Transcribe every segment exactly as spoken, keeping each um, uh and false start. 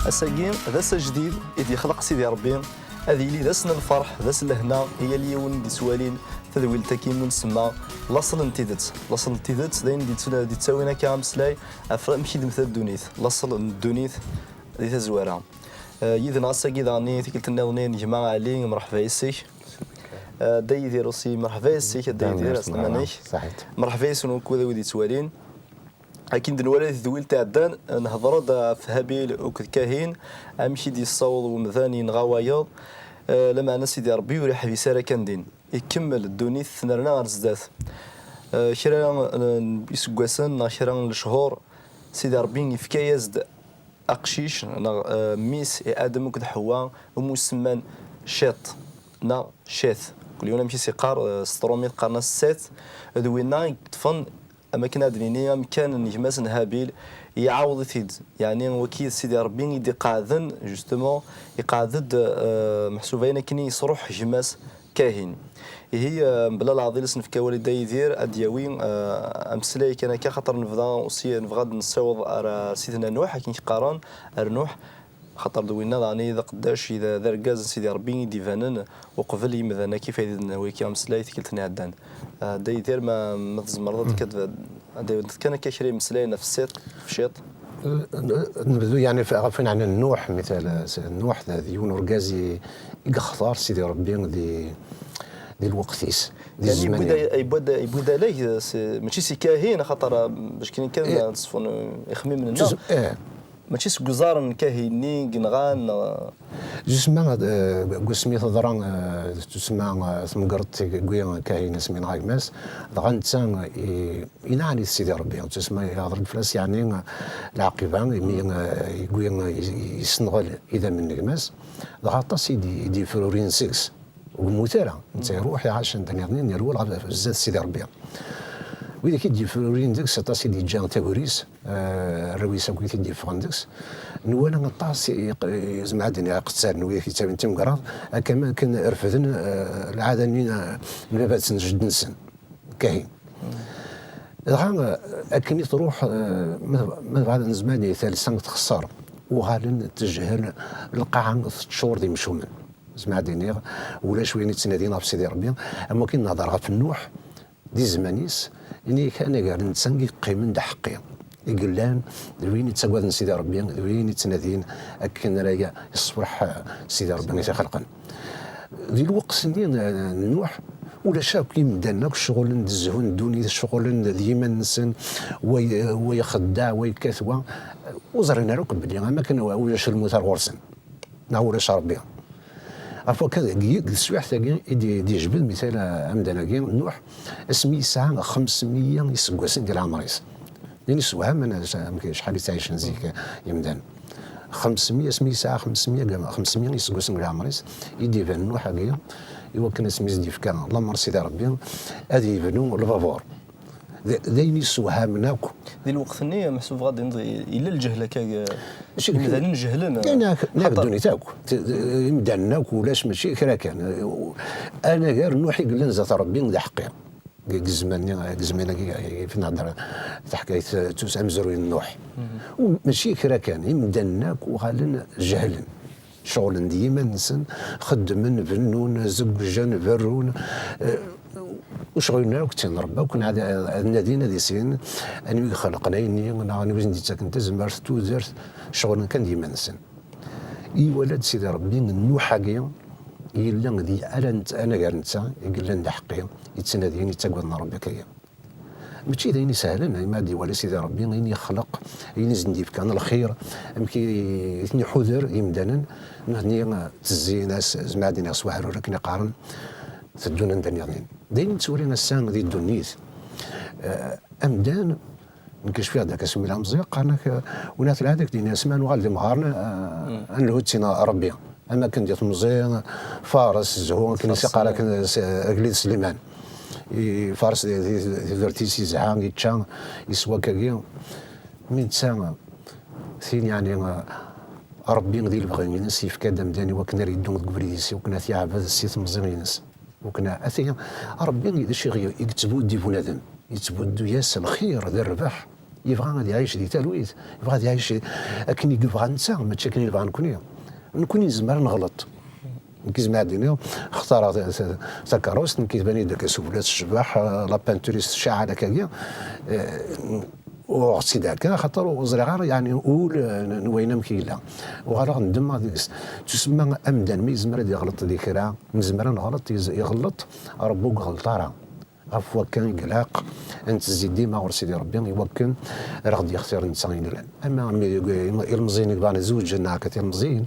Ass-agi d ass ajdid i d-yexleq Sidi Ṛebbi, ad yili d ass n lferḥ, d ass n lehna i yal yiwen i d-yettwalin tadwilt-agi umi nsemma laṣel n tidet. Laṣel n tidet d ayen d-yettun-, d-yettawin akka ameslay ɣef amek i d-temmekta ddunit, laṣel n ddunit di tazwara. Eh, yid-neɣ ass-agi daɣen i tikkelt nniḍen n gma Ɛli, mreḥba yes-k. Eh, Dda Yidir aussi, mreḥba yes-k, a Dda Yidir, aslaman-ik. Mreḥba yes-wen akk wid yettwalin. Akken d-nwala di tedwilt iɛeddan, nehder-d ɣef Habil akked Kahin, amek i d-yessaweḍ wemdan yenɣa wayeḍ, eh, lameɛna Sidi Ṛebbi ur iḥbis ara kan din. Ikemmel ddunit tennerna ɣer zdat. Eh, kra n iseggasen neɣ kra n lechur, Sidi Ṛebbi yefka-yas-d aqcic neɣ, eh, mmi-s i Adem akked Ḥewwa, umi semman Ciṭ neɣ Cit. Kul yiwen amek i s-iqqar, eh, s tṛumit qqaren-as Seth, d winna i yeṭṭfen am akken ad d-nini amkan n gma-s n Habil, iɛawed-it-id. Yeɛni wagi d Sidi Ṛebbi i d-iqeɛden, justement, iqeɛd-d, eh, meḥsub ayen akken i yesṛuḥ gma-s Kahin. Ihi, eh, mebla leɛḍil, ad s-nefk awal i Dda Yidir, ad d-yawi, eh, ameslay kan akka, xaṭer nebda aussi, nebɣa ad nessiweḍ ar, ar Sidna Nuḥ, akken i k-qqaren, ar Nuḥ. Xaṭer d winna daɣen i d aqeddac, i d, d argaz n Sidi Ṛebbi i d-ibanen uqbel yimdanen akk i fayda n wiki ameslay tikkelt-nni iɛeddan. Ah, Dda Yidir, ma, ma tzemreḍ ad d-, ad d-tawiḍ kan akka kra imeslayen ɣef Siṭ, ɣef Ciṭ? N-, nebdu yeɛni f-, ɣef wayen ɛnan Nuḥ, mital, s-, Nuḥ d, d yiwen urgaz i, i yextar Sidi Ṛebbi di, di lweqt-is, di zzman-is. Yeɛni yewwi-d, yewwi-d, yewwi-d alag, s-, mačči si Kahin, axaṭer, ah, bac kan, kan ad ṣfun, eh, ixemmimen-nneɣ. Mačči seg uẓar n Kahin-nni i yenɣan, neɣ? Justement, eh, deg wasmi teḍra, eh, tussma, eh, temgerḍt i yewwi Kahin asmi yenɣa gma-s, dɣa netta, eh, i, ineɛɛel-it Sidi Ṛebbi, tussma ihder-d fell-as, yeɛni, eh, lɛaqiba, imi, eh, yewwi, eh, yessenɣel idammen n gma-s, dɣa aṭas i d-, i d-yefrurin seg-s. Ur yemmut ara, netta iruḥ, iɛac anda nniḍen, yerwel ɣef zdat Sidi Ṛebbi. Widak i d-yefrurin deg-s, aṭas i d-yeǧǧa taguri-s, eh, arraw-is akk i t-id-yeffɣen deg-s. Nwala aṭas i, i, zemreɣ ad d-iniɣ iqettalen, widak yettawin timgerraḍ, akka ma akken refden, eh, lɛada-nni, eh, n baba-tsen, jeddi-nsen, Kahin. Dɣa, eh, akken i truḥ, eh, ma, ma tebɣa ad nezmer ad nini talsa txeṣṣer, uɣalen tejhel, lqaɛa teččur d imcumen. Zemreɣ ad d-iniɣ, ulac win yettnadin ɣef Sidi Ṛebbi, am wakken nehder ɣef Nuḥ, di zzman-is, ini-ak anagar netta i yeqqimen d aḥeqqi, i yellan d win yettaggaden Sidi Ṛebbi, d win yettnadin akken ara yeṣfeḥ Sidi Ṛebbi i t-ixelqen. Di lweqt-nni n, n Nuḥ, ulac akk imdanen akk ccɣelen d zzhu n ddunit, ccɣelen d yiman-nsen, wa y-, wa ixeddeɛ, wa yekkat, wa, ur ẓrin ara akk belli am akken ulac lmut ar ɣur-sen. Neɣ ulac Ṛebbi. Ɣef wakka, deg, deg teswiɛt-agi i d-, d-yejbed mital, eh, amdan-agi, Nuḥ, asmi yesɛa xemsemya iseggasen deg leɛmer-is. Din isewham, amek, acḥal i ttɛicen zik yimdanen. Xemsemya, asmi yesɛa xemsemya, xemsemya iseggasen deg leɛmer-is, i d-iban Nuḥ-agi, i wakken asmi i s-d-yefka lamer Sidi Ṛebbi ad yebnu lbabur. D, d ayen yessewhamen akk. Di lweqt-nni, meḥsub ɣad yella lǧehl akka, eh, imdanen jehlen, eh, ddunit akk. T-, imdanen akk, ulac mačči kra kan. Anagar Nuḥ i yellan zdat Ṛebbi d aḥeqqi. Deg zzman-nni, deg zzman-agi, i nehder taḥkayt, eh, tus-, amezruy n Nuḥ. U mačči kra kan, imdanen akk uɣalen jehlen. Ceɣlen d yiman-nsen, xeddmen, bennun, zeggjen, berrun, eh, ur ceɣlen ara akk d tin n Ṛebbi, akk ad, ad nadin ad issinen anwa i ixelqen ayenni, neɣ anwa i sen-d-yettaken tazmert, tudert, ceɣlen kan d yiman-nsen. Iwala-d Sidi Ṛebbi Nuḥ-agi, yella di ala netta, anagar netta, i yellan d aḥeqqi, yettnadin, yettaggaden Ṛebbi akka-yi. Mačči d ayen isehlen, imi ad d-iwali Sidi Ṛebbi ayen yexleq, ayen i sen-d-yefkan lxir, amek i, i ten-iḥuder imdanen, nutni, eh, ttezzin-as, zemreɣ ad d-iniɣ s weɛrur akken i qqaren, teddun anda nniḍen. D ayen nettwali ass-a di ddunit. Eh, amdan, nekk cfiɣ-d akka s umila Meẓyan, qqaren-ak, eh, win at lɛada, ak-d-ini asma nuɣal d imɣaren, eh, ad nelhu d tin n Ṛebbi. Am akken di temẓi, Fares, zzhu, akken i s-iqqar akken s-, agellid Sliman. I Fares di, di, di tudert-is yezha, yečča, yeswa akkagi. Mi netta, tin yeɛni, Ṛebbi di lebɣi-ines, yefka-d amdan i wakken ara yeddu deg ubrid-is, i wakken ad t-yeɛbed si temẓi-ines. I wakken ad t-, Ṛebbi d acu i ɣ-, i yettbuddu i bunadem? Yettbuddu-yas lxir d rrbeḥ. Yebɣa ad iɛic di talwit, yebɣa ad iɛic akken i yebɣa netta, mačči akken i nebɣa nekni. Nekni nezmer ad neɣleṭ. Nekk izmer ad d-iniɣ, xtareɣ ta-, ta-, takeṛṛust, nekk iban-iyi-d akka s ubla tecbeḥ, eh, la peinture-is tcaɛal akkagi, eh, uɣeɣ-tt-id akka, axaṭer ur ẓriɣ ara, yeɛni, ul, eh, n, n wayen amek yella. Uɣaleɣ ndemmeɣ deg-s. Tusemma amdan mi yezmer ad iɣleṭ di kra, nezmer ad neɣleṭ, yez-, iɣelleṭ, Ṛebbi ur iɣelleṭ ara. Ɣef wakka i ilaq ad nettezzi dima ɣer Sidi Ṛebbi, i wakken ara ɣ-d-yextir netta i nella. Ama mi deg ilmeẓyen i yebɣan ad zewǧen neɣ akka tilmeẓyin,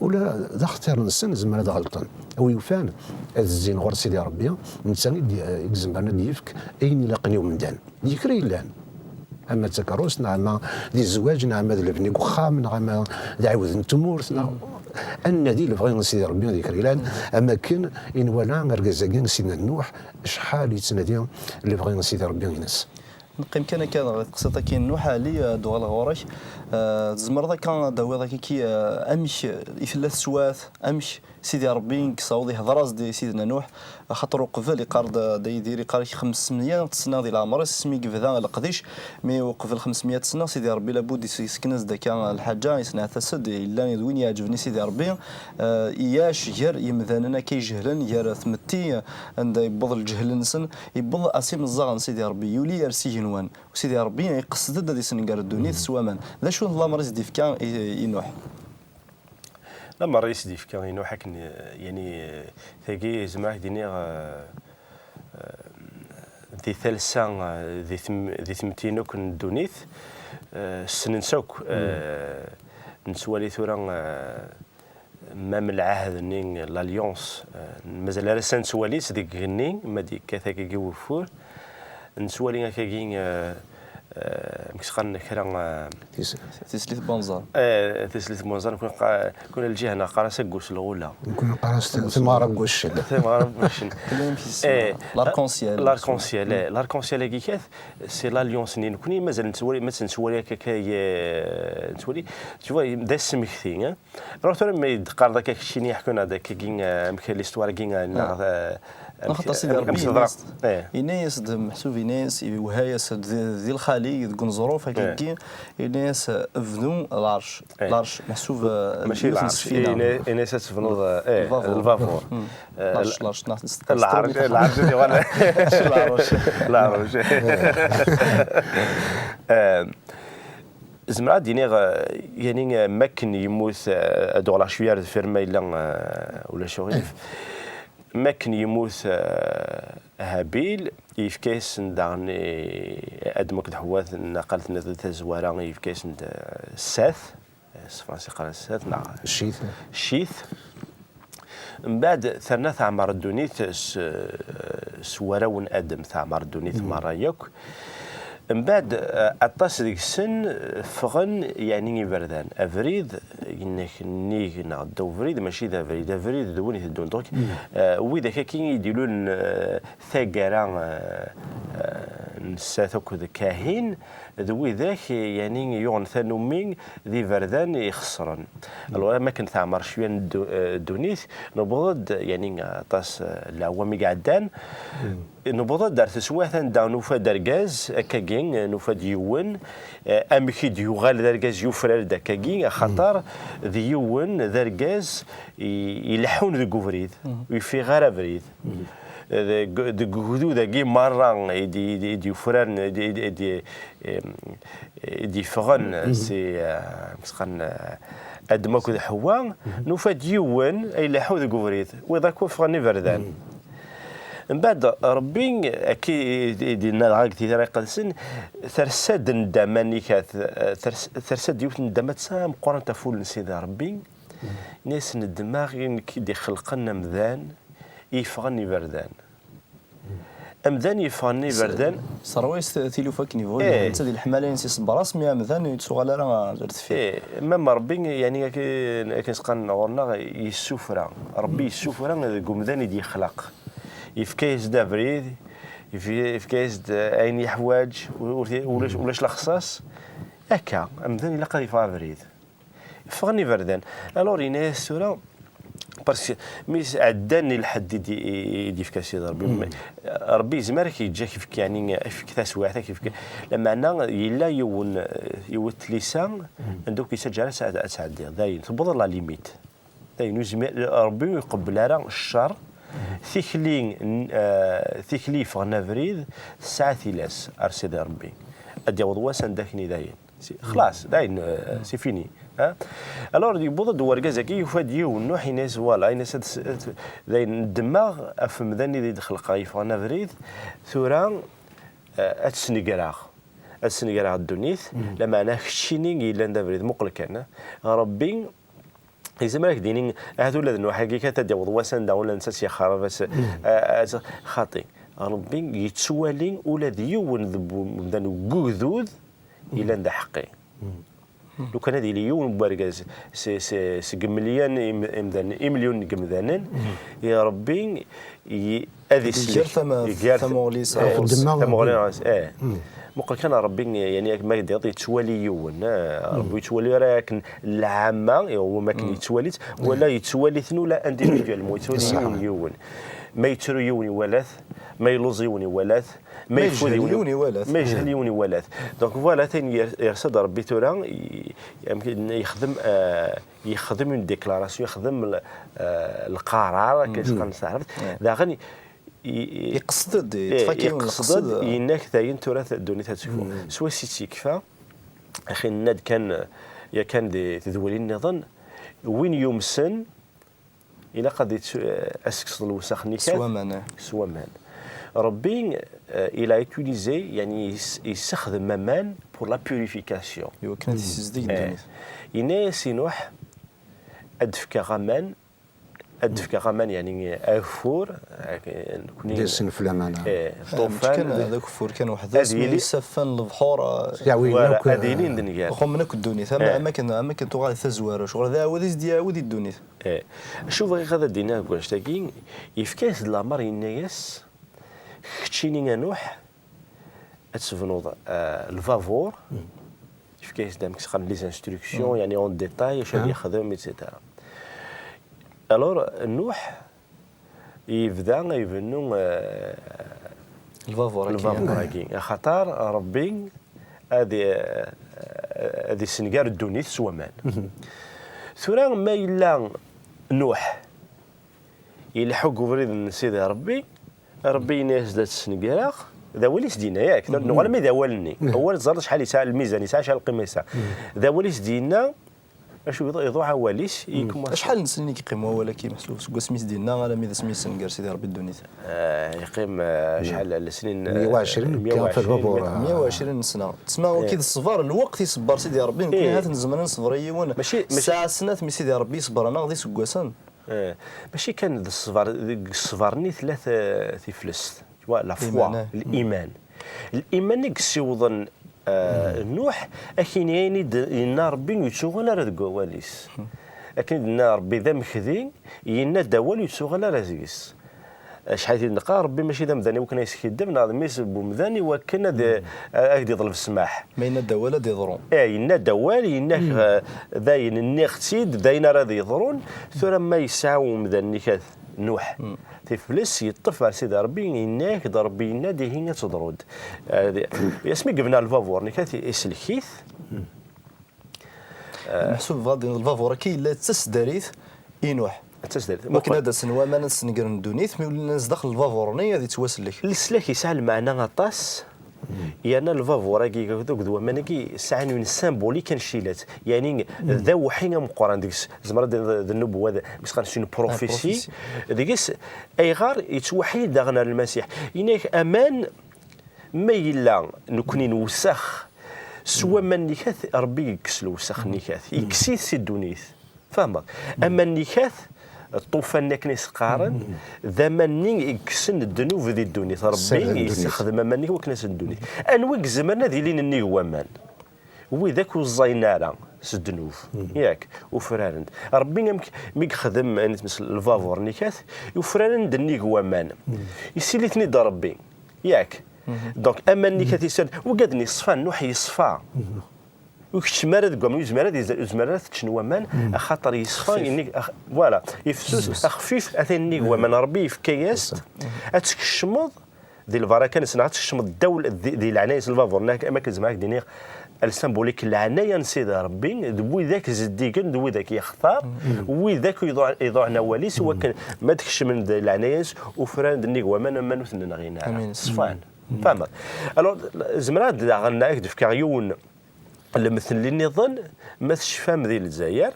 ula d axtir-nsen zemren ad ɣelṭen. A wi yufan ad zzin ɣer Sidi Ṛebbi, netta i d-, i izemren ad d-yefk ayen ilaqen i umdan. Di kra yellan. Ama d takeṛṛust, neɣ ama di zzwaǧ, neɣ ama d lebni deg uxxam, neɣ ama d ɛiwed n tmurt, neɣ ad nnadi lebɣi n Sidi Ṛebbi di kra yellan, am akken i nwala argaz-agi n Sidna Nuḥ, acḥal yettnadi lebɣi n Sidi Ṛebbi-ines. Neqqim kan akka deg teqsiṭ-agi n Nuḥ, Ɛli, ad d-uɣaleɣ ɣur-k. Eh, tzemreḍ akka ad d-tawiḍ akka ki, eh, amek i tella teswiɛt, amek Sidi Ṛebbi i yessaweḍ ihder-as-d i Sidna Nuḥ, axaṭer uqbel iqqar-d, Dda Yidir, iqqar-ak xemsemya sna di leɛmer-is asmi yebda leqdic, mi uqbel xemsemya sna Sidi Ṛebbi labud is-, yesken-as-d akka lḥaǧa, yesneɛt-as-d, yella d win iɛeǧben i Sidi Ṛebbi, eh, iɛac gar yemdanen akka ijehlen, gar tmetti, anda yewweḍ lǧehl-nsen, yewweḍ as imeẓẓaɣ n Sidi Ṛebbi, yuli ar s igenwan. U Sidi Ṛebbi iqsed-d ad isenger ddunit s waman. D acu n lamer i s-d-ifka i, i Nuḥ? Lamer i s-d-ifka i Nuḥ akken, eh, yani, eh, tagi zemreɣ ad k-d-iniɣ, eh, eh, di talsa, eh, di tem-, di tmetti akk n ddunit, eh, ssnen-tt akk, eh, nettwali tura, eh, même lɛahd-nni, l'alliance, eh, mazal ar ass-a nettwali-tt deg igenni, ma d-yekkat akkagi wufur, nettwali akkagi, eh, eh, amek s-qqaren kra, eh, Tis-, tislit n unẓar. Eh, tislit n unẓar, nekni qa-, nekni lǧiha-nneɣ qqar-as aggus lɣula. Nekni qqar-as t-, timɣara n wuccen. Timɣara n wuccen. Kemmlem fi ssma. Eh, l'arc-en-ciel. L'arc-en-ciel, eh, l'arc-en-ciel-agi kat, c'est l'alliance-nni nekni, mazal nettwali, ma nettwali akka, akka, eh, nettwali, tu vois, d asmekti, eh. Alors tura ma d-teqqareḍ akka keččini, ḥkun-aɣ-d akkagi, eh, amek l'histoire-agi, eh, neɣ, eh, amek, axaṭer Sidi amek, Ṛebbi amek teḍra. Yenna-yas-d, yenna-yas-d, meḥsub yenna-yas, iwehha-yas-d di, di lxali, deg uneẓruf, akkagi, yenna-yas, bnu lɛerc. Lɛerc, meḥsub, eh, mačči yiwet n lɛerc, ssfina. Yenna-, yenna-yas ad tebnuḍ, eh, lbabuṛ. Lbabuṛ. Hmm. Eh, lɛerc, lɛerc, neɣ s tqesṭrumit. Lɛerc, lɛerc, lɛerc. Eh, Zemreɣ ad d-iniɣ, eh, yani, eh, makken yemmut, eh, ad d-uɣaleɣ cwiya ar deffir ma yella, eh, ulac uɣilif. Makken yemmut, eh, Habil, yefka-yasen daɣen i Adem akked Ḥewwa, naqal tenniḍ di tazwara, yefka-yasen-d, eh, Sat, eh, s tefransist qqaren Sat, neɣ Ccit. Ccit. Mbeɛd terna teɛmer ddunit s, s warraw n Adem, teɛmer ddunit merra yakk. Mbeɛd, eh, aṭas deg-sen ffɣen, yeɛni iberdan. Abrid, yenna-k nnig neɣ ddaw ubrid, mačči d abrid. Abrid d win iteddun. Donc, eh, widak akkin i d-ilulen, eh, taggara, eh, eh, n Sat akked Kahin, d widak, eh, yeɛni yuɣen tanumi d iberdan ixeṣren. Alors, am akken teɛmer cwiya n ddu-, eh, ddunit, newweḍ-d, yeɛni, aṭas, eh, n leɛwam i iɛeddan, newweḍ-d ar teswiɛt anda nufa-d argaz, akkagi, eh, nufa-d yiwen, eh, amek i d-yuɣal d argaz yufrar-d akkagi, axaṭer d yiwen d argaz i, ileḥḥun deg ubrid, ur yeffiɣ ara abrid. Deg, deg ugdud-agi merra i d-, i d-, i d-yufraren, i d-, i d-, i d-, em, i d-yeffɣen si, eh, amek s-qqaren, eh, Adem akked Ḥewwa, nufa-d yiwen ay ileḥḥu deg ubrid, wiḍ akk ffɣen iberdan. Mbeɛd Ṛebbi, akka i d-, i d-yenna dɣa deg Tira Iqedsen, tersa-d nndama-nni, ters-, tersa-d yiwet n nndama d tameqqrant ɣef wul n Sidi Ṛebbi, yenna-yas: "Nedmeɣ i nekk i d-ixelqen amdan, i yeffɣen iberdan." Amdan yeffɣen iberdan. S-, s ṛṛay-is t-, tilufa akken yebɣu, eh, netta di leḥmala-ines iṣebber-as, mi amdan ur yettuɣal ara ar deffir. Eh, ma Ṛebbi, yeɛni, akken, akken s-qqaren ɣur-neɣ, yessufra. Ṛebbi yessufra deg umdan i d-yexleq. Yefka-yas-d abrid, yef-, yefka-yas-d ayen yeḥwaǧ, ur, ur, ulac, ulac lexṣaṣ. Akka, amdan ilaq ad yeffeɣ abrid. Ffɣen iberdan. Alors, yenna-yas tura, Parce que mi s-, ɛeddan i lḥedd i d-, i d-yefka Sidi Ṛebbi. Ṛebbi yezmer ad k-yeǧǧ ad k-yefk, yeɛni, ad k-yefk taswiɛt, ad k-yefk. Lameɛna yella yiwen, yiwet tlisa, anda ur k-yettaǧǧa ara ad, ad tɛeddiḍ. Dayen, tewweḍ la limite. Dayen, ur yezmir, Ṛebbi ur iqebbel ara ccer. Tikli, n-, eh, tikli yeffɣen abrid, tesɛa tilas ar Sidi Ṛebbi. Ad d-yaweḍ wass anda akken i dayen. Si-, xlas, dayen, euh, c'est fini. Hein? Alors, yewweḍ-d wergaz-agi, yufa-d yiwen, Nuḥ, yenna-yas, voilà, yenna-yas, ad s-, ad, dayen, ddmeɣ ɣef umdan i d-xelqeɣ, yeffɣen abrid, tura, euh, ad snegreɣ. Ad snegreɣ ddunit, lameɛna keččini yellan d abrid, muqel kan, hein? Ṛebbi, yezmer ad k-d-yini, ahat ula d Nuḥ-agi kan ad d-yaweḍ wass anda ula netta s-yaxxareb, as-, a-, as-, xaṭi. Ṛebbi yettwali ula d yiwen deg umdan deg ugdud, yellan d aḥeqqi. Lukan ad yili yiwen n wergaz se-, se-, seg melyun im-, imdanen, imelyun n yimdanen, i Ṛebbi i-, ad islek. Iger tama-, iger t-, tamuɣli-s eh, ɣur-s. Tamuɣli ɣur-s, eh. Muqel kan Ṛebbi, yani, ak ma d-iḍ yettwali yiwen, eh, Ṛebbi yettwali ara akken lɛamma, i wuma akken yettwali-t, wala yettwali-ten ula individuellement, yettwali yiwen yiwen. Ma yettru yiwen iwala-t, ma yelluẓ yiwen iwala-t, ma yeffud yiwen iwala-t. Ma yejhel yiwen iwala-t. Donc voilà, tayen yer-, yersa-d Ṛebbi tura, i-, amek i-, yexdem, euh, yexdem une déclaration, yexdem l-, euh, lqarar, akken s-qqaren s taɛrabt. Daɣen, i-, i-, yeqsed-d, eh, yeṭṭef-ak yiwen yeqsed-d, leqsed. Yenna-k dayen tura ddunit ad tekfu. S wass i tt-yekfa, axi nenna-d kan, yakan di tedwilin nniḍen, win yumsen, ilaq ad yettu-, eh, as-tekkseḍ lewsex-nni kan. S waman, eh. S waman. Ṛebbi, eh, il a utilisé, yani, yes-, yessexdem aman pour la purification. Iwakken ad yessizdeg ddunit. Yenna-yas i Nuḥ, ad d-fkeɣ aman, ad d-fkeɣ aman, yani, ageffur, eh, nekni d isenfel aman, eh, ṭṭufan, kan d ageffur kan weḥd-s, ad yili isaffan lebḥur, eh, ad yilin d nnger. Xumen akk ddunit, am, am akken, am akken tuɣal tazwara, ccɣel d aɛawed i s-d-yeɛawed i ddunit. Eh, acu bɣiɣ ad d-iniɣ deg wannect-agi, yefka-yas-d lamer, yenna-yas, keččini a Nuḥ, ad tebnuḍ, eh, lbabur, yefka-yas-d amek s-qqaren les instructions, yani en détail, acu ad yexdem, et cetera. Alors, Nuḥ yebda ibennu, eh, lbabur-agi. Lbabur-agi. Axaṭer Ṛebbi ad i-, ad issenger ddunit s waman. Tura ma yella Nuḥ ileḥḥu deg ubrid n Sidi Ṛebbi, Ṛebbi yenna-yas-d ad t-snegreɣ, d awal i s-d-yenna, yak, nuɣal armi d awal-nni. Awal teẓriḍ acḥal yesɛa lmizan, yesɛa acḥal lqima yesɛa. D awal i s-d-yenna, acu iḍ-, iḍuɛ awal-is, i kum-, acḥal n snin i yeqqim wawal-agi, meḥsub seg wasmi i s-d-yenna alammi d asmi yessenger Sidi Ṛebbi ddunit? Eh, yeqqim, eh, acḥal n lesnin, eh, meyya u ɛecrin, meyya u ɛecrin, kan fi lbabur, ah. Meyya u ɛecrin n sna. Tesma wagi d ṣṣber, lweqt iṣebber Sidi Ṛebbi, nekni ahat nezmer ad nesber i yiwen. Mačči, mačči ssaɛa snat mi Sidi Ṛebbi iṣebber-aneɣ d iseggasen. Eh, mačči kan d ṣṣber, deg ṣṣber-nni tella t-, tiflest. Tu vois, la foi, liman. Liman i yessiwḍen, eh, Nuḥ, akken ayen i d-, yenna Ṛebbi ur yettuɣal ara deg wawal-is. Akken i d-yenna Ṛebbi d amekdi, yenna-d awal ur yettuɣal ara deg-s. Acḥal i t-id-neqqar, Ṛebbi mačči d amdan i wakken ad yeskiddeb, neɣ d mmi-s n umdan i wakken ad, ad ak-d-iḍleb ssmaḥ. Ma yenna-d awal ad iḍru. Eh, yenna-d awal, yenna-k, eh, d ayen nniɣ-tt-id, d ayen ara d-yeḍrun. Tura ma yesɛa umdan-nni kat Nuḥ tiflest, yeṭṭef ar Sidi Ṛebbi, yenna-k-d Ṛebbi yenna-d ihi ad teḍru-d. Eh, di-, asmi yebna lbabur-nni kat, islek-it. Meḥsub bɣa d lbabur-agi yella d taseddarit i Nuḥ. D taseddarit. Wakken ad d-asen waman ad snegren ddunit, mi ur llin zdaxel lbabur-nni ad yettwasellek. Leslak yesɛa lmeɛna aṭas, yerna lbabur-agi akked waman-agi sɛan une symbolique ancilat, yani d awḥi ameqqran deg-s, tzemreḍ d, d nnubuwa, d, mi s-qqaren une prophétie. Prophétie. Deg-s, ayɣer yettwaḥi daɣen ar Lmasiḥ? Yenna-k aman, ma yella nekni newsex s waman-nni kat, Ṛebbi yekkes lewsex-nni kat, yekkes-it si ddunit. Tfehmeḍ? Aman-nni kat, ṭṭufan-nni akken i s-qqaren, d aman-nni i yekksen ddnub di ddunit. Ṛebbi yessexdem aman-nni wakken ad s ddunit. Anwa i izemren ad ilin nnig waman? Wid akk ur ẓẓayen ara s ddnub, yak, ufraren-d. Ṛebbi amek mi yexdem, ayen tmes lbabur-nni kat, ufraren-d nnig waman. Yessili-ten-id Ṛebbi, yak. Donc, aman-nni kat yessal, wigad-nni ṣfan, Nuḥ yeṣfa. Ur keččem ara deg waman, ur yezmir ara, ur yezmir ara ad t-ččen waman, axaṭer yeṣfa, yeɣli, voilà, yefsus, xfif, atan nnig waman, Ṛebbi yefka-yas-t, ad tkecmeḍ di lbaraka-nsen, ad tkecmeḍ ddaw, di, di leɛnaya-s lbabuṛ, am akken zemreɣ ad k-d-iniɣ, lsambulik, leɛnaya n Sidi Ṛebbi, d widak zeddigen, d widak yextar, widak iḍuɛ-, iḍuɛen awal-is, wakken ma d-kecmen di leɛnaya-s, ufran-d nnig waman, am ma ur ten-nɣin ara. Ṣfan. Tfehmeḍ? Alors, zemreɣ ad daɣen ad k-d-fkeɣ yiwen lemtel nniḍen, ma tecfam di Lezzayer,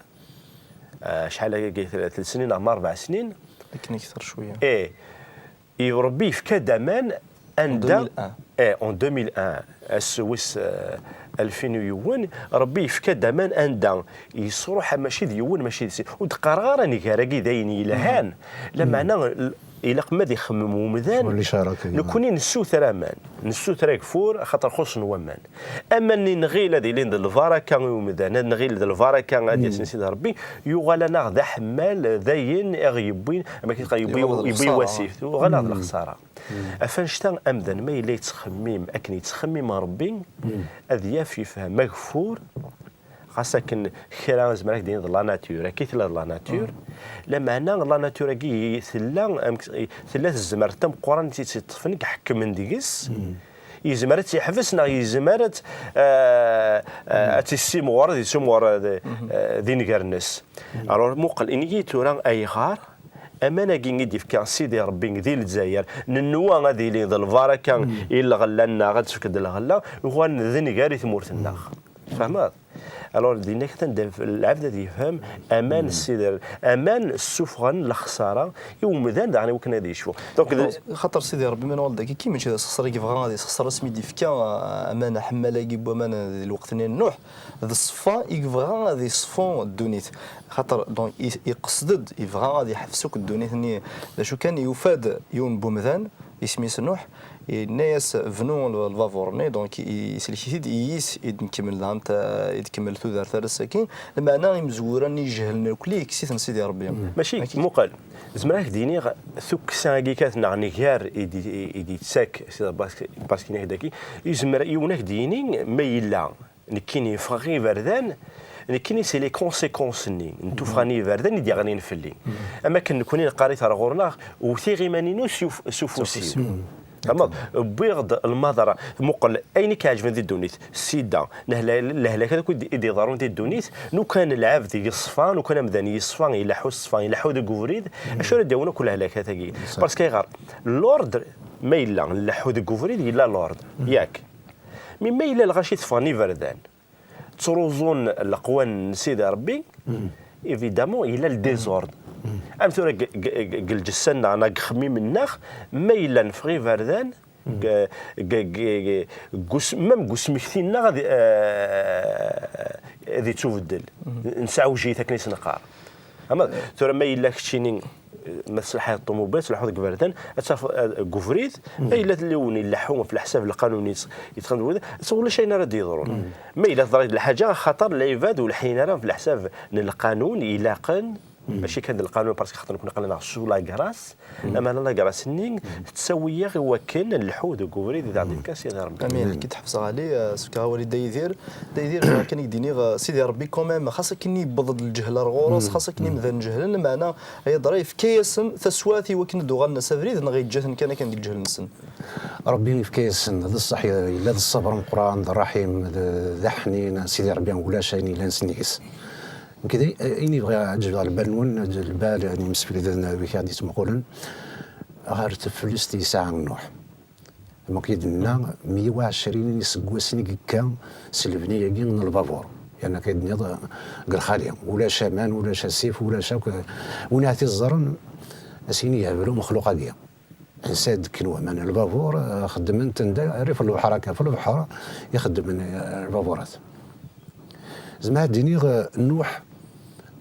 ah, acḥal akka, tlata snin neɣ ma rebɛa snin. Akken akter cwiya. Eh, i Ṛebbi yefka-d aman anda, deux mille un. Eh, en deux mille un, ass wis, eh, alfin u yiwen, Ṛebbi yefka-d aman anda yesruḥ, mačči d yiwen, mačči d sin. Ur d-qqareɣ ara nnger-agi d ayen yelhan, lameɛna l-, ilaq ma ad ixemmem umdan, nekkni nessuter aman, nessuter ageffur, axaṭer xuṣṣen waman. Aman-nni nɣil ad ilin d lbaraka i umdan, ad nɣil d lbaraka ad yasen Sidi Ṛebbi, yuɣal-aneɣ d aḥemmal, d ayen i ɣ-yewwin, am akken yewwi, yewwi wasif, yuɣal-aneɣ d lexṣara. Ɣef annect-a, amdan ma yella yettxemmim akken yettxemmim Ṛebbi, ad yaf yefhem ageffur, xas akken kra zemreɣ ad k-d-iniɣ d la nature, akka i tella d la nature, lameɛna la nature-agi tella, amek, tella tezmer tameqqrant i tt-iṭṭfen, i iḥekmen deg-s, yezmer ad tt-yeḥbes neɣ yezmer ad, ah, ah, ad tt-issimɣur, ad issimɣur, ah, d, ah, d inger-nnes. Alors, muqel, ini-yi-d tura ayɣer aman-agi i d-yefka Sidi Ṛebbi di Lezzayer, nenwa ad ilin d lbaraka i lɣella-nneɣ, ad d-tefkeḍ lɣella, uɣalen d nnger i tmurt-nneɣ. Tfehmeḍ? Alors, dinna kan anda lɛebd ad yefhem aman n Sidi, aman ssuffɣen lexṣara i umdan daɣen i wakken ad yecfu. Donc, d- Xaṭer Sidi Ṛebbi ma nuɣal-d akka, mačči d asexṣer i yebɣa ad yesexṣer asmi d-yefka, ah, aman aḥemmal-agi n waman di lweqt-nni n Nuḥ, d ṣṣfa i yebɣa ad iṣfu ddunit. Xaṭer, donc, i-, iqsed-d, yebɣa ad iḥbes akk ddunit-nni. D acu kan, yufa-d yiwen n wemdan, isem-is Nuḥ, yenna-yas, "Bnu l-, lbabuṛ-nni", donc, i-, isellek-it-id, i yis i d-nkemmel, daɣen ta-, i d-tkemmel tudert ar ass-agi. Lameɛna imezwura-nni ijehlen akk, yekkes-iten Sidi Ṛebbi. Mačči, muqel, zemreɣ ad k-d-iniɣ, tukksa-agi kan neɣ nnger i d-, i d-yettak Sidi Ṛebbi, parce que, parce que dagi, yezmer yiwen ad k-d-yini, ma yella nekkini ffɣeɣ iberdan, nekkini c'est les conséquences-nni n tuffɣa n yiberdan i d-yeɣlin fell-i. Am akken nekkni neqqar-it ar ɣur-neɣ, wtiɣ iman-inu s uf-, s ufus-iw. Tfehmeḍ? Wwiɣ-d lmaḍra. Muqel, ayen i k-iɛeǧben di ddunit, sida, lehla-, lehlak akk i d-, i d-iḍerrun di ddunit, lukan lɛebd yeṣfa, lukan amdan yeṣfa, ileḥḥu ṣṣfa, ileḥḥu deg ubrid, acu ara d-yawin akk lehlakat-agi? Parce que ayɣer? L'ordre, ma yella nleḥḥu deg ubrid, yella l'ordre. Yak. Mi ma yella lɣaci teffɣen iberdan, ttruẓun leqwanen n Sidi Ṛebbi, évidemment, yella le désordre. Am tura g-, g-, g-, deg lǧessa-nneɣ neɣ deg uxemmim-nneɣ, ma yella neffeɣ iberdan, g-, g-, g-, g-, gus-, même deg usmekti-nneɣ ad, eh, ad ittubeddel. Nesɛewjij-it akken i s-neqqar. Ama tura ma yella keččini, eh, ma tesleḥayeḍ ṭumubil, tleḥḥuḍ deg iberdan, ad tafeḍ, eh, deg ubrid, ma yella tliwen ileḥḥu ɣef leḥsab n lqanun-is, yettxemmim deg ubrid, ulac ayen ara d-yeḍrun. Ma yella teḍra-d lḥaǧa, axaṭer lɛibad ur leḥḥin ara ɣef leḥsab n lqanun ilaqen, mačči kan d lqanun, parce que xaṭer nekkni aql-aneɣ sous la grâce, lameɛna la grâce-nni tettawi-aɣ i wakken ad nleḥḥu deg ubrid i d aɣ-d-yefka Sidi Ṛebbi. Amin. Nekk i d-ḥebseɣ Ɛli, eh, sefkeɣ awal i Dda Yidir. Dda Yidir, akken i k-d-iniɣ, eh, Sidi Ṛebbi quand même, xas akken yewweḍ-d lǧehl ar ɣur-s, xas akken imdanen jehlen, lameɛna, ay adra, yefka-yasen taswiɛt i wakken ad d-uɣalen s abrid, neɣ yeǧǧa-ten kan akken deg lǧehl-nsen? Ṛebbi yefka-yasen, d ṣṣeḥ, yella d ṣṣber ameqqran, d ṛṛaḥim, d, d aḥnin, Sidi Ṛebbi ulac ayen yellan s nnig-s. Nekk d ayen i bɣiɣ ad ǧebdeɣ lbal-nwen, lbal n yimsefliden wid i ɣ-d-yettmuqulen, ɣer teflest yesɛa Nuḥ. Am akken i d-nenna, meyya u ɛecrin n yiseggasen i yekka s lebni-agi n lbabuṛ. Yerna akka i d-tenniḍ, deg lxali, ulac aman, ulac asif, ulac akk, win ahat iẓẓren, ad s-yini yehbel umexluq-agi. Ansa i d-kken waman n lbabuṛ, eh, xeddmen-ten da, rrif n lebḥer akka, f lebḥer i xeddmen, eh, lbaburat. Zemreɣ ad d-iniɣ, eh, Nuḥ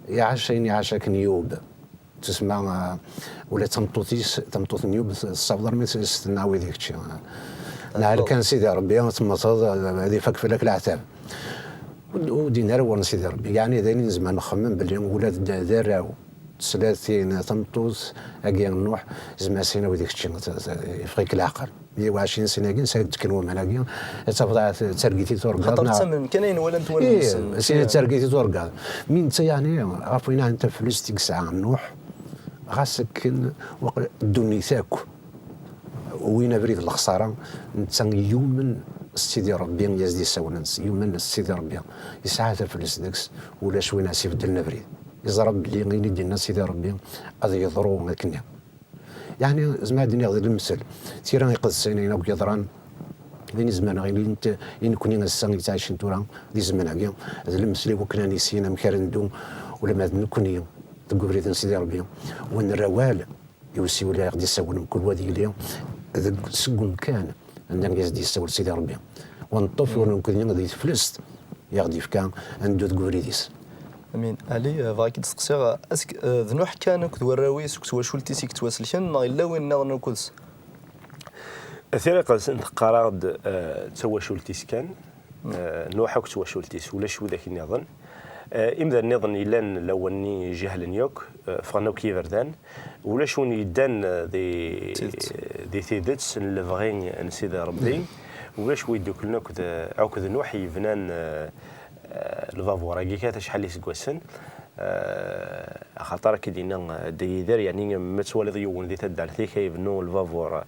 iɛac ayen iɛac akken Yub. Tusemma, eh, ula d tameṭṭut-is, tameṭṭut n Yub, tessaweḍ armi s-, s-tenna wid i kečči. Neɛl kan Sidi Ṛebbi, temmeteḍ, eh, ad ifak fell-ak leɛtab. Ur d-, ur d-yenni ara wur n Sidi Ṛebbi. Yeɛni d ayen i nezmer nxemmem belli ula d, d arraw Tesla tin tameṭṭut-agi n Nuḥ, zmasin a wid kečči, yeffeɣ-ik leɛqel. Di ɛecrin sna-agi, nesɛa d-kken waman-agi, ad tafeḍ ahat d targit i turgaḍ, Xaṭer neɣ ttamen kan ayen walan-t wallen-nsen. Ih, sin d targit i turgaḍ. Mi netta, yeɛni, ɣef wayen ɛni taflest i yesɛa Nuḥ, ɣas akken, waqila ddunit akk, wwin abrid n lexsara, netta yumen s Sidi Ṛebbi i as-d-isawlen, yumen s Sidi Ṛebbi, yesɛa taflest deg-s, ulac win as-ibeddlen abrid. Yeẓra belli ayen i d-yenna Sidi Ṛebbi ad yeḍru akkenni. Yeɛni, zemreɣ ad d-iniɣ d lemsel, tira iqedsen, ayen akk yeḍran, ayen i zemreɣ, ayen i nent-, i nekni ass-a i yettɛicen tura, di zzman-agi, d lemsel i wakken ad nissin amek ara neddu, ulamma d nekni deg ubrid n Sidi Ṛebbi, wa nerra awal i usiwel i aɣ-d-isawlen mkul wa ad yili deg, seg umkan anda i as-d-yessawel Sidi Ṛebbi. Wa neṭṭef, wa nekni di teflest i aɣ-d-yefka ad neddu deg ubrid-is. Amin. Ali, eh, bɣiɣ ad k-id-steqsiɣ, est-ce que, eh, d Nuḥ kan akked warraw-is akked twacult-is i yettwaselken, neɣ yella win nniḍen akked-s? Tira iqedsen teqqar-aɣ-d, eh, d tawacult-is kan, eh, Nuḥ akked twacult-is, ulac widak nniḍen. Eh, imdanen nniḍen yellan lawan-nni jehlen yakk, eh, ffɣen akk yiberdan. Ulac win yeddan, eh, di, Tidet. di tidet n lebɣi n Sidi Ṛebbi. Ulac wi yedduklen akked, akked Nuḥ yebnan, eh, eh, lbabur-agi kat acḥal iseggasen. Eh, axaṭer akka d-yenna, eh, Dda Yidir, yeɛni ma twaliḍ yiwen di taddart-ik ay ibennu lbabur,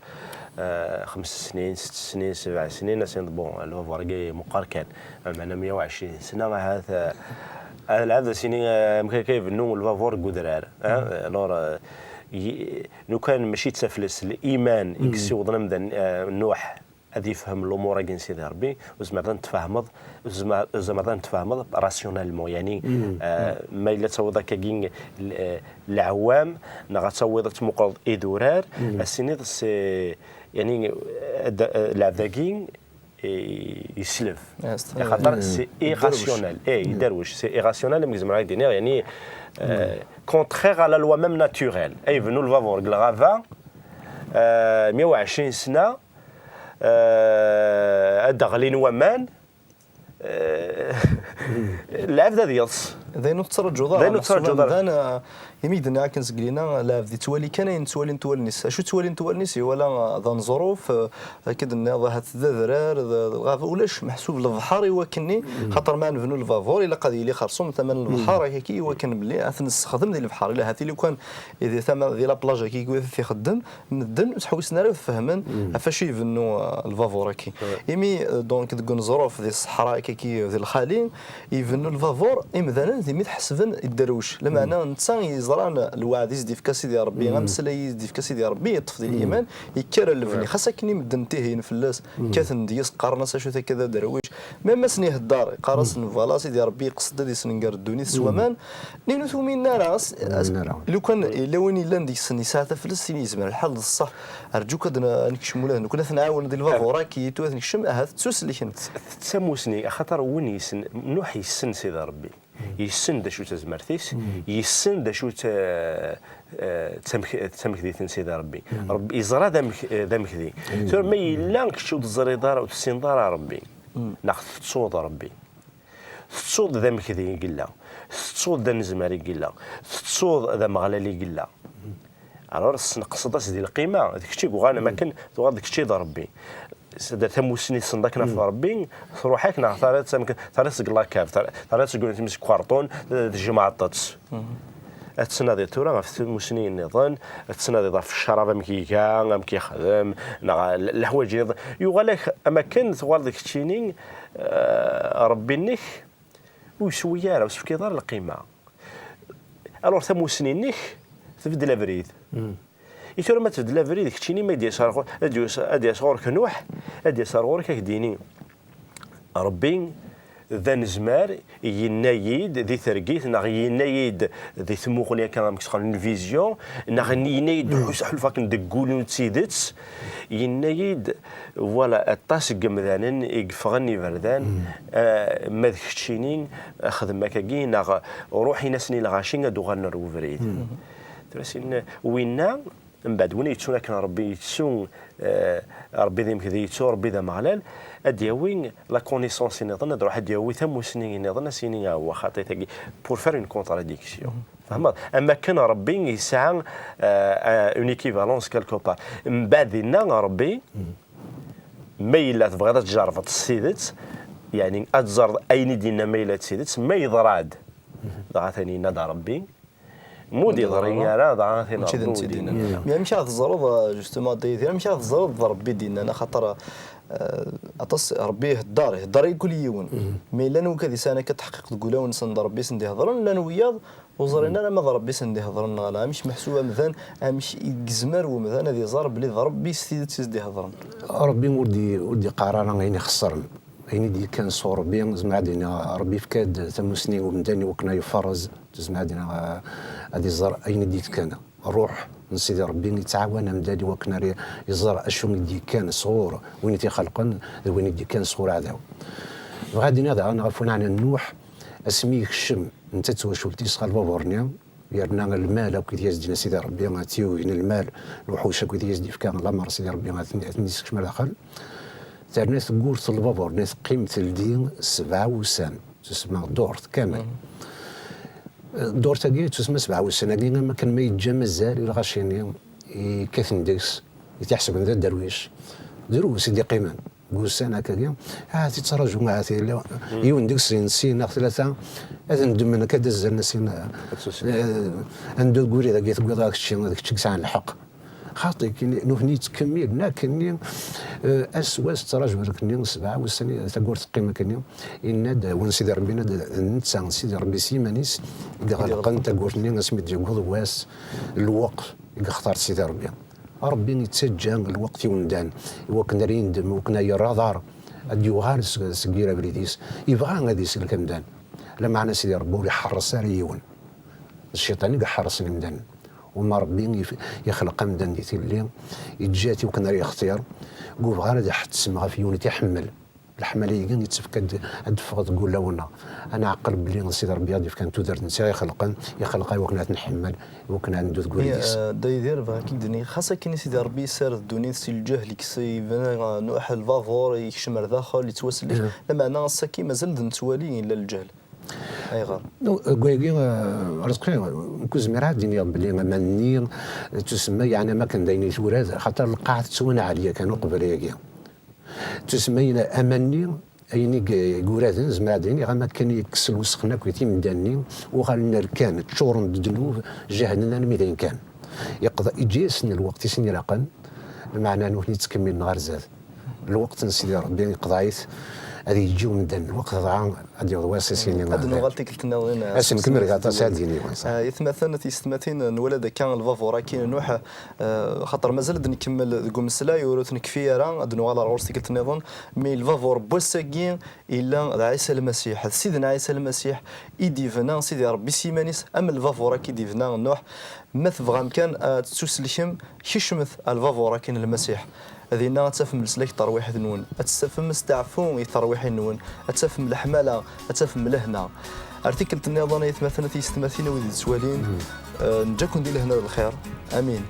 eh, xems snin, sett snin, sebɛ snin, as-iniḍ, bon, lbabur-agi meqqer kan, meɛna meyya u ɛecrin sna ahat, eh, ad lɛebd as-yini, eh, amek akka ibennu lbabur deg udrar, eh? Alors, eh, yi-, lukan mačči d taflest, liman i yessiwḍen amdan, eh, Nuḥ, ad yefhem lumuṛ-agi n Sidi Ṛebbi, ur tzemreḍ ad tfehmeḍ, ur tzemreḍ ad tfehmeḍ rationnellement, yeɛni, eh, ma yella tawiḍ akkagi l-, eh, leɛwam, neɣ ad tawiḍ ad tmuqleḍ idurar, ad s-tiniḍ, c'est, yeɛni, ad, eh, lɛebd-agi, eh, yesleb. Axaṭer c'est irrationnel. Eh, yedderwec, c'est irrationnel, amek zemreɣ ad d-iniɣ, yeɛni, eh, contraire à la loi même naturelle. Ay ibennu lbabur deg lɣaba, eh, meyya u ɛecrin sna, eh, ad d-ɣlin waman, eh, lɛebd ad yeḍs. D ayen ur tettraǧuḍ ara. D ayen ur tettraǧuḍ ara. Amdan, eh, imi i d-nniɣ akken seg lina, lɛebd yettwali kan ayen ttwalint wallen-is. Acu ttwalint wallen-is? Iwala, eh, d aneẓruf, eh, akka d-nniɣ, ahat d adrar, d, d lɣaba, ulac meḥsub lebḥer i wakken-nni, xaṭer ma nebnu lbabur, ilaq ad yili xersum tama n lebḥer, akka i wakken belli ad t-nessexdem di lebḥer. Ila ahat ili kan di tama, di la plage, akka i t-ixeddem, medden ur ttḥewwisen ara, ur t-fehmen, ɣef wacu ibennu, eh, lbabur-agi. Imi, eh, donc, deg uneẓruf, di ṣṣeḥra, akka, di lxali, ibennu lbabur, imdanen d imi t-ḥesben idderwec. Lameɛna netta yeẓran lweɛd i s-d-ifka Sidi Ṛebbi, ameslay i s-d-ifka Sidi Ṛebbi, yeṭṭef di liman, yekker a lebni. Xas akken i medden ttihiyen fell-as, kkaten deg-s, qqaren-as acu-t akka d aderwic. Même ma sen-ihedder, iqqar-asen, voilà, Sidi Ṛebbi iqsed ad issenger ddunit s waman, nini ur t-uminen ara. As-, as-, Uminen ara. Lukan yella win yellan deg-sen yesɛa taflest, ini yezmer lḥal d ṣṣeḥ. Rǧu kan ad n-, ad nekcem ula d nekkni ad t-nɛawen di lbabur-agi, tura ad nekcem, ahat ttuselken. D tamusni, axaṭer win yessen, Nuḥ yessen Sidi Ṛebbi. Yessen d acu d tazmert-is, yessen d acu d ta-, eh, d tamek-, d tamekdit n Sidi Ṛebbi. Ṛebbi yeẓra d amek-, d amekdi. Tura ma yella kečč ur teẓriḍ ara, ur tessineḍ ara Ṛebbi, neɣ tettuḍ Ṛebbi, tettuḍ d amekdi i yella, tettuḍ d anezmar i yella, tettuḍ d ameɣlal i yella. Alors tesneqseḍ-as di lqima, d kečč i yuɣalen am akken tuɣaleḍ d kečč i d Ṛebbi. Tamusni tessneḍ akken ɣef Ṛebbi, truḥ-ak neɣ terriḍ-tt am-, terriḍ-tt deg lakab, ter-, terriḍ-tt deg, deg ukerṭun, tjemɛeḍ-tt. Ad tettnadiḍ tura ɣef tmusni nniḍen, ad tettnadiḍ ɣef ccrab amek iga, amek ixdem, neɣ l-, leḥwayeǧ nniḍen. Yuɣal-ak am akken tuɣaleḍ d keččini, eh, Ṛebbi-nnek ur yeswi ara, ur s-tefkiḍ ara lqima. Alors tamusni-nnek tbeddel abrid. I tura ma tbeddel abrid, keččini ma d-yas ɣer ɣur-, ad d-yas, ad d-yas ɣur-k Nuḥ, ad d-yas ɣer ɣur-k, ad k-d-yini Ṛebbi d anezmar, yenna-yi-d di tergit, neɣ yenna-yi-d di tmuɣli akka amek s-qqaren une vision, neɣ yenna-yi-d ḥus-, ḥulfaɣ-kem deg wul-iw d tidet, yenna-yi-d, voilà, aṭas n yemdanen i yeffɣen iberdan, eh, ma d keččini, xdem akkagi, neɣ ruḥ in-asen i lɣaci ad d-uɣalen ar ubrid. Tura sin, winna, mbeɛd win yettun akken Ṛebbi yettu, eh, Ṛebbi d imekdi, yettu Ṛebbi d ameɣlal, ad d-yawi la connaissance nniḍen, ad ruḥ ad d-yawi tamusni nniḍen, ad s-yini, ah, wa xaṭi tagi, pour faire une contradiction. Tfehmeḍ? Am akken Rebbi yesɛa, euh, euh, une équivalence quelque part. Mbeɛd dinna Rebbi, ma yella tebɣiḍ ad tjerrbeḍ s tidet, yeɛni ad tẓerreḍ ayen i d-yenna ma yella d tidet, ma yeḍra-d, dɣa atan yenna-d Rebbi, ma ur d-yeḍri ara, dɣa atan Rebbi ur d-yenna. Mais amek ara teẓreḍ, euh, justement, a Dda Yidir, amek ara teẓreḍ d Rebbi i d-yennan, axaṭer, euh, aṭas, Rebbi ihedder, ihedder i kul yiwen. Mais llan wigad yesɛan akka taḥqiqt deg wulawen-nsen d Rebbi i sen-d-ihedren, llan wiyaḍ ur ẓrin ara ma d Rebbi i sen-d-ihedren neɣ ala. Amek meḥsub amdan, amek i yezmer wemdan ad iẓer belli d Rebbi s tidet i s-d-ihedren? Rebbi ur d-, ur d-iqqar ara ayen ixeṣren. Ayen i d-yekkan sɣur Rebbi, zemreɣ ad iniɣ Rebbi yefka-d tamusni i umdan i wakken ad iferrez, zemreɣ ad iniɣ, eh, ad iẓer ayen i d-yekkan. Ṛṛuḥ n Sidi Rebbi yettɛawan amdan i wakken ara iẓer acu i d-yekkan sɣur win i t-ixelqen d win i d-yekkan sɣur aɛdaw. Bɣiɣ ad iniɣ daɣen ɣef win ɛnan Nuḥ, asmi yekcem netta d twacult-is ɣer lbabuṛ-nni, yerna lmal akk i d-yas-d-yenna Sidi Ṛebbi, ad t-yugin lmal, lewḥuc akk i d-yas-d-yefka lameṛ Sidi Ṛebbi ad ten-, ad ten-yessekcem ar daxel. Terna tewwurt n lbabuṛ-nni teqqim teldi sebɛa wussan, tusemma ddurt kamel. Ddurt-agi tusemma sebɛa wussan-agi am akken ma yeǧǧa mazal i lɣaci-nni yekkaten deg-s, i t-iḥesben d aderwic. Drus i d-iqqimen. Deg wussan akkagi, ahat ittraǧu, ahat yella yiwen deg-sen sin neɣ tlata ad ndemmen akka ad azzalen sin, eh, anda deg ubrid-agi tewwiḍ ad kečči, d kečč i yesɛan lḥeqq. Xaṭi, kini, nutni ttkemmilen akkenni, eh, ass s wass ttraǧun akkenni, sebɛa wussan i tagurt teqqim akkenni. Yenna-d, win Sidi Ṛebbi yenna-d, d netta, Sidi Ṛebbi s yiman-is i iɣelqen tagurt-nni asmi d-yewweḍ wass, lweqt i yextar Sidi Ṛebbi. Ṛebbi yettaǧǧa lweqt i umdan, i wakken ara yendem, i wakken ara yerr aḍar, ad d-yuɣal seg, seg yir abrid-is. Yebɣa ad isellek amdan. Lameɛna Sidi Ṛebbi ur iḥeṛṛes ara yiwen. D cciṭan i iḥeṛṛsen imdanen. Uma Ṛebbi yef-, yexleq amdan di tilli, yeǧǧa-t i wakken ara yextir, ur yebɣi ara ad iḥettem ɣef yiwen i t-iḥemmel. Leḥmala-agi yettak-d ad d-teffeɣ deg wulawen-nneɣ. Ad neɛqel belli d Sidi Ṛebbi i ɣ-d-yefkan tudert, netta i ɣ-ixelqen, ixleq-aɣ i wakken ad t-nḥemmel, i wakken ad neddu deg ubrid-is. Eh, Dda Yidir, bɣiɣ ad k-id-iniɣ, xas akken i Sidi Ṛebbi yessared ddunit si lǧehl, yekkes, yebna, eh, Nuḥ lbabuṛ, yekcem ar daxel, yettwasellek, lameɛna ass-agi mazal d nettwali yella lǧehl. Ayɣer? Deg wayagi, eh, Ṛezqi, nekk ur zmireɣ ad d-iniɣ belli aman-nni, eh, tusemma, yeɛni am akken d ayen i turad, xaṭer lqaɛa tettwanɛel yakan uqbel-agi. Tusemma-ina aman-nni, ayen i g-, i yuraden, zemreɣ ad d-iniɣ, am akken yekkes lwesx-nni akk i timedda-nni, uɣalen rkan, ččuren d ddnub, jehden armi d ayen kan. Yeqḍa, yeǧǧa-yasen lweqt i sen-ilaqen, lameɛna nutni ttkemmilen ɣer zdat. Lweqt n Sidi Ṛebbi yeqḍeɛ-it, ad yeǧǧi umdan lweqt dɣa ad yaweḍ wass i s-yini. Ad nuɣal tikkelt nniḍen. Ass n kemmer aṭas ad d-yini. Aytmaten, tisetmatin, nwala-d akka lbabuṛ-agi n Nuḥ, eh, xaṭer mazal ad nkemmel deg umeslay, ur, ur t-nekfi ara, ad nuɣal ar ɣur-s tikkelt nniḍen. Mi lbabuṛ n wass-agi yella d Ɛisa Lmasiḥ, d Sidna Ɛisa Lmasiḥ i d-yebna Sidi Ṛebbi s yiman-is, am lbabuṛ-agi i d-yebna Nuḥ. Ma tebɣam kan ad tettuselkem, kecmet ar lbabuṛ-agi n Lmasiḥ. Dinna ad tafem leslak n terwiḥt-nwen, ad tafem asteɛfu i terwiḥin-nwen, ad tafem leḥmala, ad tafem lehna. Ar tikkelt nniḍen, aytmaten, a tiyessetmatin, a wid yettwalin, eh, neǧǧa-ken di lehna d lxir. Amin.